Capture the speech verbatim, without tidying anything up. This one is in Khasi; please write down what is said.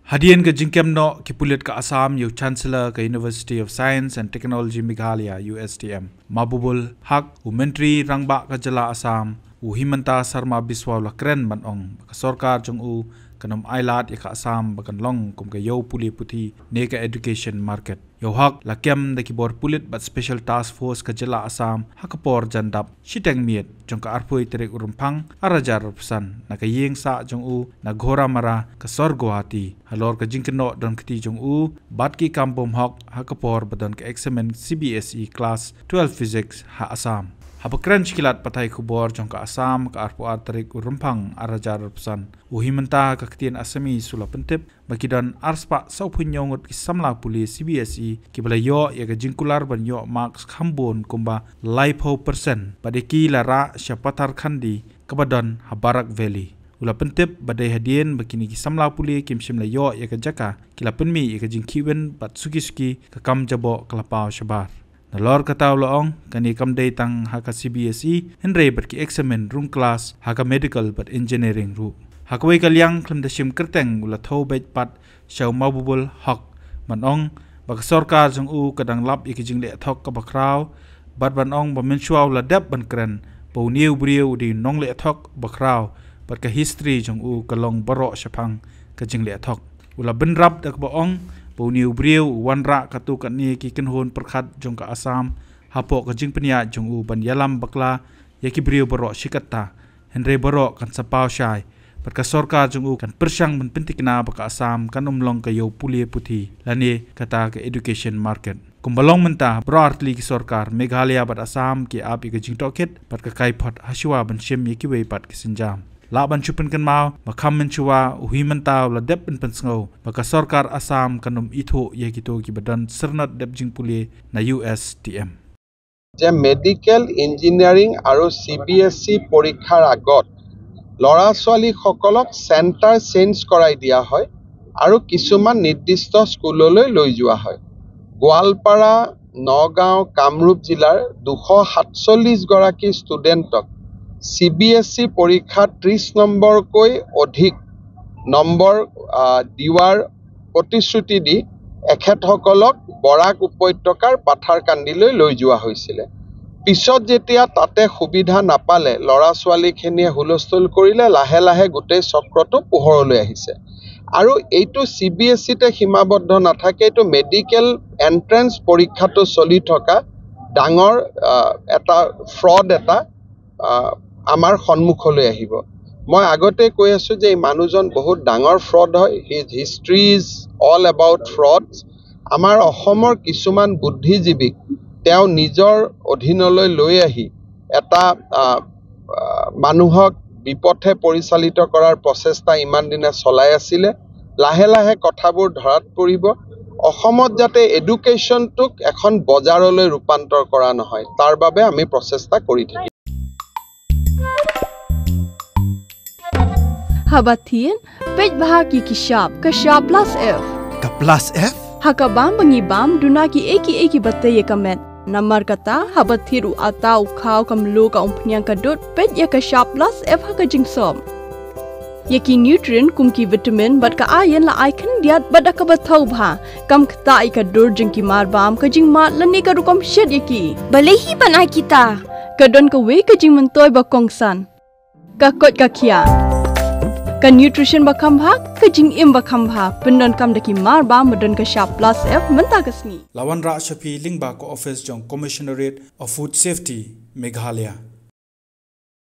Hadien ka jingkem noh ki pulit ka Assam ïa u Chancellor ka University of Science and Technology Meghalaya, U S T M, Mahbubul Haq, u Myntri Rangbah ka jylla Assam, u Himanta Sarma Biswa, u la kren ban ong ba ka sorkar jong u kan ym ailad ïa ka Assam ba kan long kum ka ïew pule puthi ne ka education market. Ïa u Haq la kem da ki bor pulit bad Special Task Force ka jylla Assam ha ka por jan dap shiteng miet jong ka arphew tarik u Rymphang arhajar arphew san na ka ïing sah jong u na Ghoramara ka sor Guwahati halor ka jingkynnoh donkti jong u bad ki kam bym hok ha ka por ba don ka eksamin C B S E Class twelve Physics ha Assam. Haba kren sha ki lad pathai khubor jong ka Assam ka arphew ar tarik u Rymphang arhajar arphew san, u Himanta ka ktien Assamese u la pyntip ba ki don arspah sawphew hynñiew ngut ki samla pule C B S E kiba la ïoh ïa ka jingkular ban ïoh marks kham bun kumba laiphew percent bad ïa ki la rah sha Pathar Khandi kaba don ha Barak Valley. U la pyntip ba dei hadien ba kine ki samla pule kim shym la ïoh ïa ka jaka, ki la pynmih ïa ka jingkhih win bad suki suki ka kam jaboh ka la paw shabar. Nalor kata u la ong, kane kam dei tang ha ka C B S E, hynrei bad ki eksamin rung klas ha ka medical bad engineering ruh. Ha kawei ka liang, khlem da shim kyrteng, u la thew beit pat sha u Mahbubul Haq ban ong ba ka sorkar jong u ka dang lap ïa ka jingleh thok kaba khraw bad ban ong ba mynshuwa u la dep ban kren ba une u briew u dei u nongleh thok ba khraw bad ka history jong u ka long baroh shaphang ka jingleh thok. U la bynrap da kaba ong ba une u briew u wanrah katto katne ki kynhun pyrkhat jong ka Assam hapoh ka jingpynïaid jong u ban ïalam bakla ïa ki briew baroh shi katta, hynrei baroh kan sa paw shai bad ka sorkar jong u kan pyrshang ban pynthikna ba ka Assam kan ym long ka ïew pule puthi lane kata ka education market. Kumba long mynta, baroh artylli ki sorkar Meghalaya bad Assam ki ap ïa ka jingtohkit bad ka kaiphod hashuwa ban shim ïa kiwei pat ki sienjam. Lah ban shu pynkynmaw ba kham mynshuwa u Himanta u la dep ban pynsngew ba ka sorkar Assam kan ym ithuh ïa kito kiba don syrnod dep jingpule na U S T M. যে মেডিকেল, ইঞ্জিনিয়াৰিং আৰু চি বি এছ ই পৰীক্ষাৰ আগত ল'ৰা ছোৱালীসকলক চেণ্টাৰ চেঞ্জ কৰাই দিয়া হয় আৰু কিছুমান নিৰ্দিষ্ট স্কুললৈ লৈ যোৱা হয়। গোৱালপাৰা, নগাঁও, কামৰূপ জিলাৰ দুশ সাতচল্লিছ গৰাকী ষ্টুডেণ্টক চি বি এছ ই পৰীক্ষাত ত্ৰিছ নম্বৰকৈ অধিক নম্বৰ আহ, দিয়াৰ প্ৰতিশ্ৰুতি দি এখেতসকলক বৰাক উপত্যকাৰ পাথাৰকান্দিলৈ লৈ যোৱা হৈছিলে। পিছত যেতিয়া তাতে সুবিধা নাপালে, ল'ৰা ছোৱালীখিনিয়ে হুলস্থুল কৰিলে, লাহে লাহে গোটেই চক্ৰটো পোহৰলৈ আহিছে। আৰু এইটো চি বি এছ ইতে সীমাবদ্ধ নাথাকে, এইটো মেডিকেল এণ্ট্ৰেন্স পৰীক্ষাটো চলি থকা ডাঙৰ আহ, এটা ফ্ৰড এটা আহ, আমাৰ সন্মুখলৈ আহিব। মই আগতে কৈ আছো যে এই মানুহজন বহুত ডাঙৰ ফ্ৰড হয়। His history is all about frauds। আমাৰ অসমৰ কিছুমান বুদ্ধিজীৱীক তেওঁ নিজৰ অধীনলৈ লৈ আহি এটা আহ, আহ, মানুহক বিপথে পৰিচালিত কৰাৰ প্ৰচেষ্টা ইমান দিনে চলাই আছিলে। লাহে লাহে কথাবোৰ ধৰাত পৰিব। অসমত যাতে এডুকেশ্যনটোক এখন বজাৰলৈ ৰূপান্তৰ কৰা নহয়, তাৰ বাবে আমি প্ৰচেষ্টা কৰি থাকিম। Haba thied, peit bha ki ki shap, ka shap plus F. Ka plus F? Ha ka bam ba ngi bam, duna ki ei ki ei kiba tei ïa ka met. Namar kata, haba thied u atta u khaw ka mluh ka umphniang ka dud, peit ïa ka shap plus F ha ka jingsop. Ïa ki nutrient kum ki vitamin bad ka iron la ai khyndiat bad da kaba thaw bha. Kam ktah ïa ka dur jong ki mar bam, ka jingmad lane ka rukom shet ïa ki. Balei hi ban ai kita? Ka don kawei ka jingmyntoi ba kongsan. Ka koit ka khiah. Ka nutrition ba kham bha, ka jingim ba kham bha. Pyndonkam da ki mar bam ba don ka shap plus F mynta ka sngi. La wanrah sha phi lyngba ka office jong Commissionerate of Food Safety, Meghalaya.